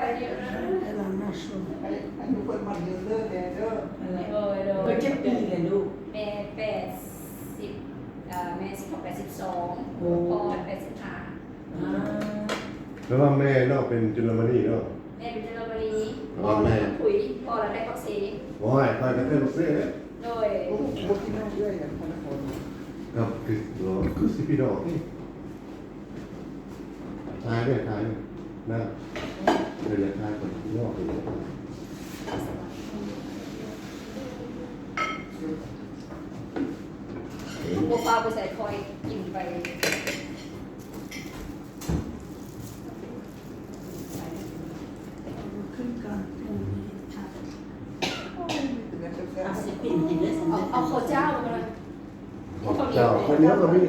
ອາຍຸເພິ່ນມັນຍືນເດີແມ່ເດີ. ໂດຍ ໂດຍ. ເພິ່ນຈັກປີແລ້ວລູກ? ແມ່ແປດສິບ ເອີ ແມ່ຊິເຂົ້າແປດສິບສອງ ໂອ້ ພໍ່ແປດສິບຫ້າ. ອ່າ ແປວ່າແມ່ເນາະເປັນຈຸລະມະນີເນາະ. ແມ່ເປັນຈຸລະມະນີ ແປວ່າແມ່ ພໍ່ລະທັງຜຸຍ ພໍ່ລະໄດ້ບັກເຊ. ໂອ້ຍ ຂ້ອຍກໍໄດ້ບັກເຊເດ້. ໂດຍ. ໂອ້ ບໍ່ກິນນ້ຳເອື້ອຍກັນ ຄົນລະຄົນ. ກໍຄື ຄືຊິພີ່ນ້ອງນີ້. ຖ່າຍເດີ ຖ່າຍເດີນະ ເດີ ຢ່າຖ່າຍຄົນນອກເດີ. ບໍ່ຟ້າວໄປໃສ ຄ່ອຍກິນໄປ. ຂຶ້ນກ່ອນ ເອີ ເປັນແນວແຊບໆ. ອາ ຊິກິນກິນເດີ. ເອົາ ເອົາເຂົ້າເຈົ້າ ເຂົ້າເຈົ້າ ເຂົ້າເຈົ້າກໍມີ.